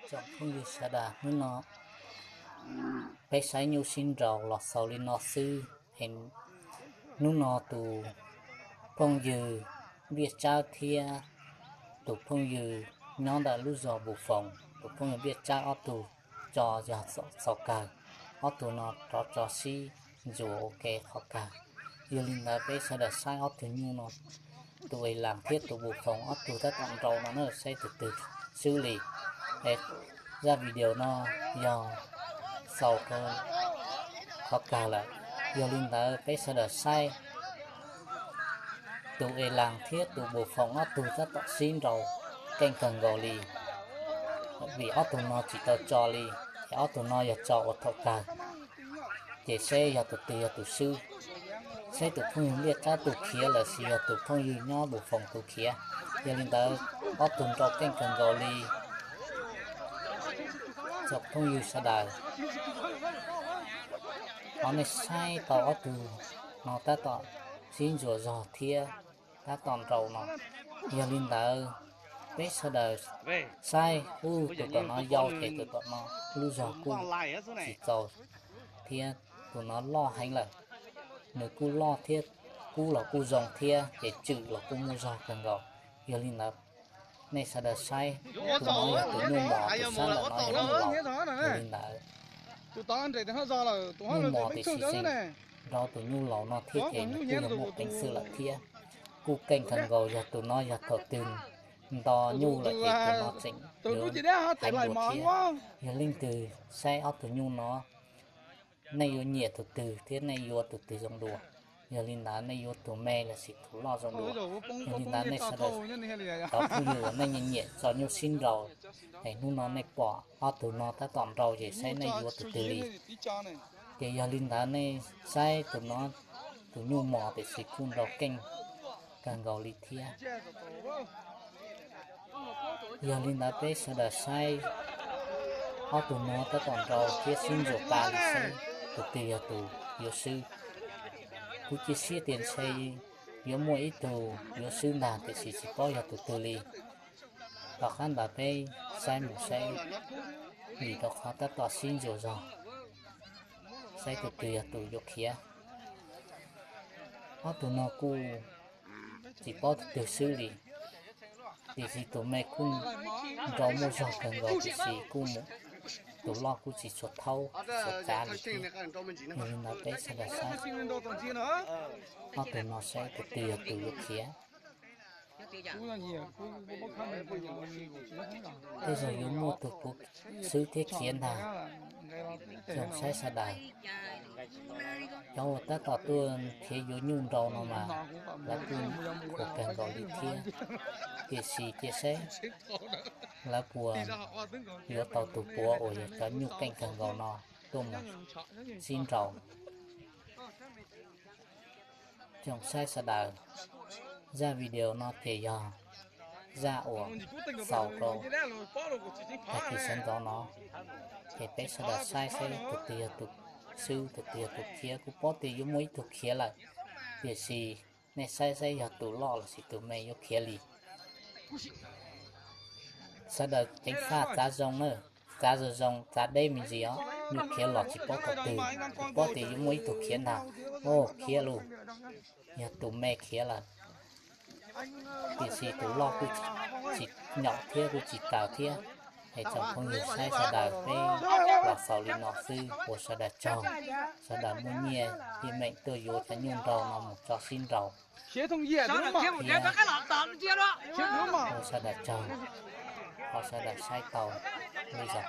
Tsoom phooj ywg sawv daws, hnub no peb saib nyuj sib nraus los xaus li no xwb. Hnub no tus phooj ywg Npiaj Tsawb thiab tus phooj ywg nyob ntawm lub zos Npus Foom, tus phooj ywg Npiaj Tsawb ob tug tso yog txhaum kawg, ob tug no rov tso sib ntsuas ua ke qhov kawg. Yog li ntawd peb sawv daws saib ob tug nyuj no, tus Es Las thiab tus Npus Foom ob tug tab tom nraus no na, saib tus twg swb li. Es zaj video no yog xaus rau qhov kawg lawm. Yog li ntawd peb sawv daws saib tus Es Las thiab tus Npus Foom ob tug tab tom sib nraus keej kawg nkaus li, vim ob tug no tsis tau tso li, ces ob tug no yog tso ua thaum kawg, ces seb yog tus twg yog tus swb, seb tus phooj ywg Npiaj Tsawb tus khiav lossis yog tus phooj ywg nyob Npus Foom tus khiav. Yog li ntawd ob tug nraus keej kawg nkaus li. Tsoom phooj ywg sawv daws, qhov nej saib tau ob tug no tab tom sib ntsuas zog thiab tab tom nraus no. Yog li ntawd peb sawv daws saib, ub, tus tom no yau ces tus tom no lub zog kuj tsis txaus thiab, tus no loj heev lawm, nws kuj loj thiab, kub los kuj zoo thiab, ces tswm los kuj muaj zog kawg nkaus. Yog li ntawd nej sawv daws saib, tus no yog tus nyuj mos, tus sab ntawm no yog nyuj laus. Yog li ntawd nyuj mos tiam sis tseem nrog tus nyuj laus no thiab ces nws kuj yog muaj peev xwm lawm thiab, kuj keej kawg nkaus. Yog tus no yog thaum twg nto nyuj lawm ces tus no tseem yuav heev dua thiab. Yog leej twg saib ob tug nyuj no, nej yuav nyiam tus twg thiab nej yuav tus twg zoo dua? Yog li ntawd nej yuav tus me lossis tus loj zoo dua? Yog li ntawd nej sawv daws, cov phooj ywg uas nej nyiam nyiam tso nyuj sib nraus, es hnub no nej pom ob tug no tab tom nraus ces saib nej yuav tus twg li. Ces yog li ntawd nej saib tus no, tus nyuj mos tiam sis kuj nraus keej kawg nkaus li thiab. Yog li ntawd peb sawv daws saib ob tug no tab tom nraus thiab sib ntsuas tas li xwb, tus twg yog tus yuav swb. Kuv cia siab tias ntshe yuav muaj ib tug yuav swb ntag tiam sis tsis paub yog tus twg li. Tom qab ntawd peb saib mus saib, vim rau qhov tab tom sib ntsuas zog, saib tus twg yog tus yuav khiav. Ob tug no kuj tsis paub tus twg swb li, tiam sis tus me kuj nraus muaj zog kawg nkaus tiam sis kuj mus, tus loj kuj tsis tshua thaub tsis tshua txav li thiab. Yog li ntawd peb sawv daws saib ob tug no saib tus twg yog tus yuav khiav. Tej zaum yuav muaj tus puav xwb thiab khiav ntag. Zoo saib sawv daws, cov uas tab tom tuaj khiav yuav nyuj nraus no mas lawv kuj puas kawg nkaus li thiab, tiam sis cia seb lawv puas yuav tau tus puav uas yog cov nyuj keej kawg nkaus no tuaj mus sib nraus. Zoo saib sawv daws, zaj video no ces yog zaj uas xaus rau tag kis sawv ntxov no, ces peb sawv daws saib saib tus twg yog tus xwb tus twg yog tus khiav. Kuj paub tias yuav muaj ib tug khiav lawm, tiam sis nej saib saib yog tus loj lossis tus me yuav khiav li. Sawv daws ceev faj txav zoo na, txav zoo zoo, txav deb me ntsis os, nyuj khiav los tsis paub thaum twg, kuj paub tias yuav muaj ib tug khiav ntag. Au, khiav lauj, yog tus me khiav lawm, tiam sis tus loj kuj tsis nyaum thiab kuj tsis taws thiab. Es tsoom phooj ywg saib sawv daws, peb los xaus li no xwb, ua sawv daws tsaug, sawv daws muaj nyiaj yeej meem tuaj yuav cov nyuj nraus no mus tso sib nraus thiab. Ua sawv daws tsaug, thov sawv daws saib tau li zog.